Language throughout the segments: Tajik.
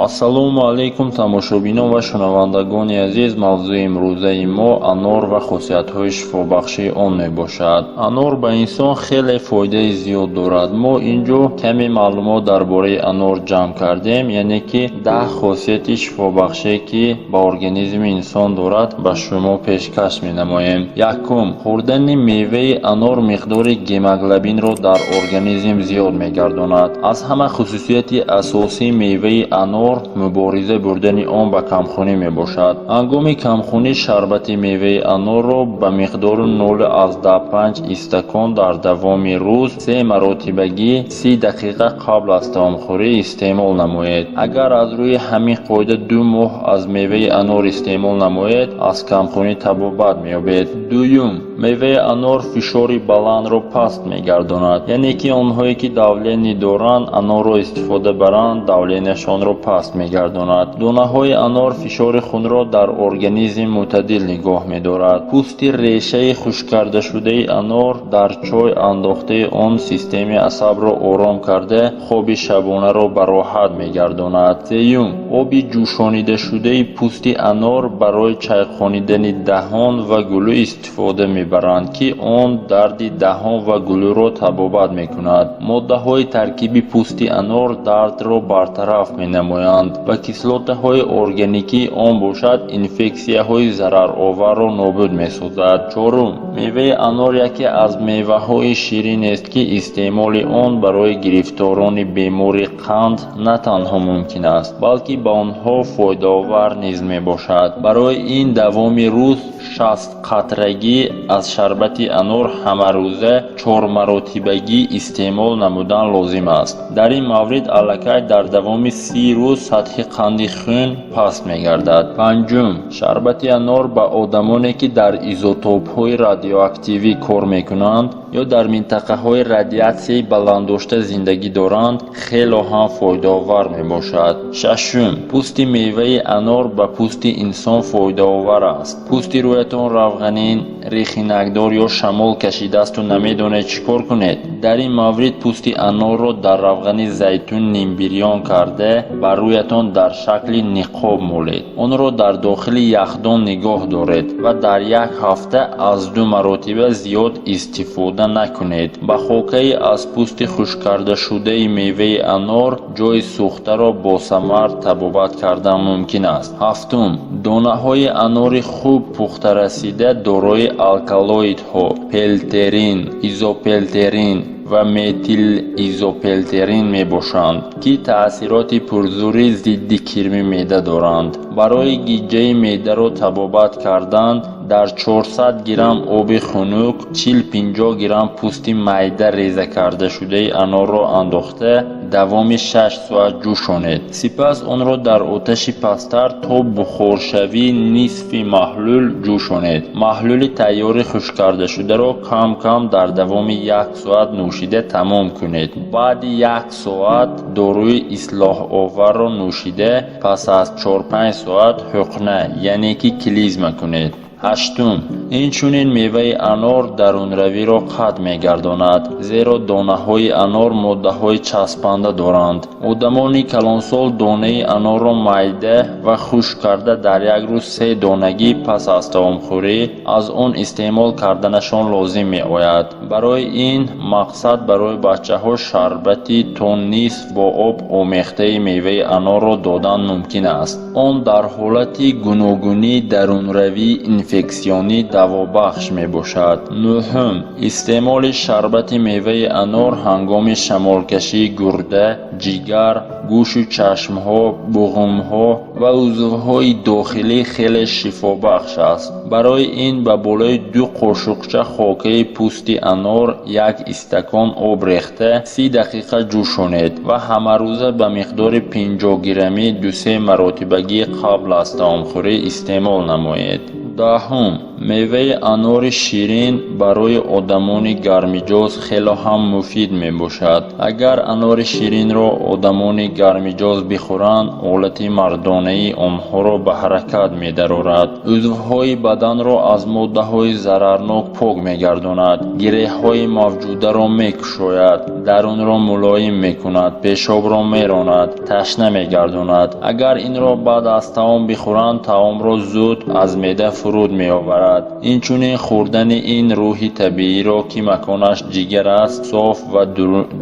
Ассалому алайкум, тамошобинон ва шунавандагони азиз. Мавзӯи имрӯзаи мо анор ва хосиятҳои шифобахшии он мебошад. Анор ба инсон хеле фоидаи зиёд дорад. Мо ин ҷо каме маълумот дар бораи анор ҷамъ кардем, яъне ки 10 хосияти шифобахше, ки ба организми инсон дорад, ба шумо пешкаш менамоем. Якум: хӯрдани меваи анор миқдори гемоглобинро дар организм зиёд мегардонад. Аз ҳама хусусияти асосии меваи анор мубориза бурдани он ба камхунӣ мебошад. Ҳангоми камхунӣ шарбати меваи анорро ба миқдори 0,5 истакон дар давоми рӯз се маротибагӣ 30 дақиқа қабл аз таомхӯрӣ истеъмол намоед. Агар аз рӯи ҳамин қоида 2 моҳ аз меваи анор истеъмол намоед, аз камхунӣ табобат меёбед. Дуюм: меваи анор фишори баландро паст мегардонад, яъне ки онҳое, ки давление доранд, анорро истифода баранд, давлениашонро паст мегардонад. Донаҳои анор фишори хунро дар организм мӯътадил нигоҳ медорад. Пӯсти решаи хушккардашудаи анор дар чой андохтаи он системаи асабро ором карда, хоби шабонаро бароҳат мегардонад. Сеюм: оби ҷӯшонидашудаи пӯсти анор барои чайқонидани даҳон ва гулӯ истифода мебаранд, ки он дарди даҳон ва гулӯро табобат мекунад. Моддаҳои таркиби пӯсти анор дардро бартараф менамоянд ва кислотаҳои органикии он бошад, инфексияҳои зарароварро нобуд месозад. Чорум: меваи анор яке аз меваҳои ширинест, ки истеъмоли он барои гирифторони бемории қанд на танҳо мумкин аст, балки ба онҳо фоидаовар низ мебошад. Барои ин давоми рӯз 60 қатрагӣ аз шарбати анор ҳамарӯза чормаротибагӣ истеъмол намудан лозим аст. Дар ин маврид аллакай дар давоми 30 рӯз сатҳи қанди хун паст мегардад. Панҷум: шарбати анор ба одамоне, ки дар изотопҳои радиоактивӣ кор мекунанд ё дар минтақаҳои радиатсияи баланддошта зиндагӣ доранд, хело ҳам фоидаовар мебошад. Шашум: пӯсти меваи анор ба пӯсти инсон фоидаовар аст. Пӯсти рӯятон равғанин, рехинакдор ё шамол кашидаасту намедонед, чӣ кор кунед? Дар ин маврид пӯсти анорро дар равғани зайтун нимбирён карда, ба рӯятон дар шакли ниқоб молед. Онро дар дохили яхдон нигоҳ доред ва дар як ҳафта аз ду маротиба зиёд истифода накунед. Ба хокаи аз пӯсти хушккардашудаи меваи анор ҷойи сӯхтаро босамар табобат кардан мумкин аст. Ҳафтум: донаҳои анори хуб пухтарасида дорои алкалоидҳо пелтерин, изопелтерин ва метилизопелтерин мебошанд, ки таъсироти пурзӯри зидди кирми меъда доранд. Барои гиҷҷаи меъдаро табобат кардан дар 400 грамм оби хунук 40-50 грамм пӯсти майда реза кардашудаи анорро андохта, давоми 6 соат ҷӯшонед. Сипас онро дар оташи пасттар то бухоршавии нисфи маҳлул ҷӯшонед. Маҳлули тайёри хушккардашударо кам-кам дар давоми як соат нӯшида тамом кунед. Баъди як соат доруи ислоҳоварро нӯшида, пас аз 4-5 соат ҳуқна, яъне ки клизма кунед. Ҳаштум: инчунин меваи анор дарунравиро қатъ мегардонад, зеро донаҳои анор моддаҳои часпанда доранд. Одамони калонсол донаи анорро майда ва хушк карда, дар як рӯз се донагӣ пас аз таомхӯрӣ аз он истеъмол карданашон лозим меояд. Барои ин мақсад барои бачаҳо шарбати то нисф бо об омехтаи меваи анорро додан мумкин аст. Он дар ҳолати гуногунии дарунравии инфексионӣ давобахш мебошад. Нӯҳум: истеъмоли шарбати меваи анор ҳангоми шамолкашии гурда, ҷигар, гӯшу чашмҳо, буғумҳо ва узвҳои дохилӣ хеле шифобахш аст. Барои ин ба болои 2 қошуқча хокаи пӯсти анор як истакон об рехта, 30 дақиқа ҷӯшонед ва ҳамарӯза ба миқдори 50 граммӣ ду-се маротибагӣ қабл аз таомхӯрӣ истеъмол намоед. Даҳум: меваи анори ширин барои одамони гармиҷоз хело ҳам муфид мебошад. Агар анори ширинро одамони гармиҷоз бихӯранд, олати мардонаи онҳоро ба ҳаракат медарорад, узвҳои баданро аз моддаҳои зарарнок пок мегардонад, гиреҳҳои мавҷударо мекушояд, дарунро мулоим мекунад, пешобро меронад, ташна мегардонад. Агар инро баъд аз таом бихӯранд, таомро зуд аз меъда фуруд меоварад. Инчунин хӯрдани ин рӯҳи табииро, ки маконаш ҷигар аст, соф ва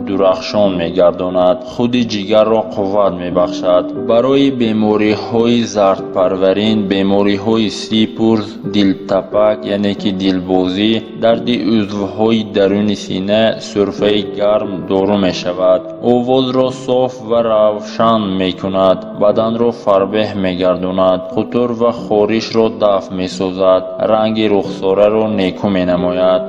дурахшон мегардонад, худи ҷигарро қувват мебахшад. Барои бемориҳои зардпарварин, бемориҳои сипурз, дилтапак, яъне ки дилбозӣ, дарди узвҳои даруни сина, сурфаи гарм дору мешавад. Овозро соф ва равшан мекунад, баданро фарбеҳ мегардонад, қутур ва хоришро дафъ месозад, ранги рухсораро некӯ менамояд.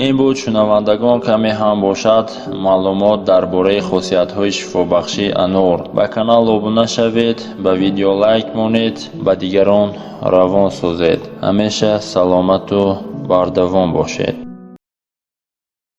Ин буд, шунавандагон, каме ҳам бошад, маълумот дар бораи хосиятҳои шифобахшии анор. Ба канал обуна шавед, ба видео лайк монед, ба дигарон равон созед. Ҳамеша саломату бардавом бошед.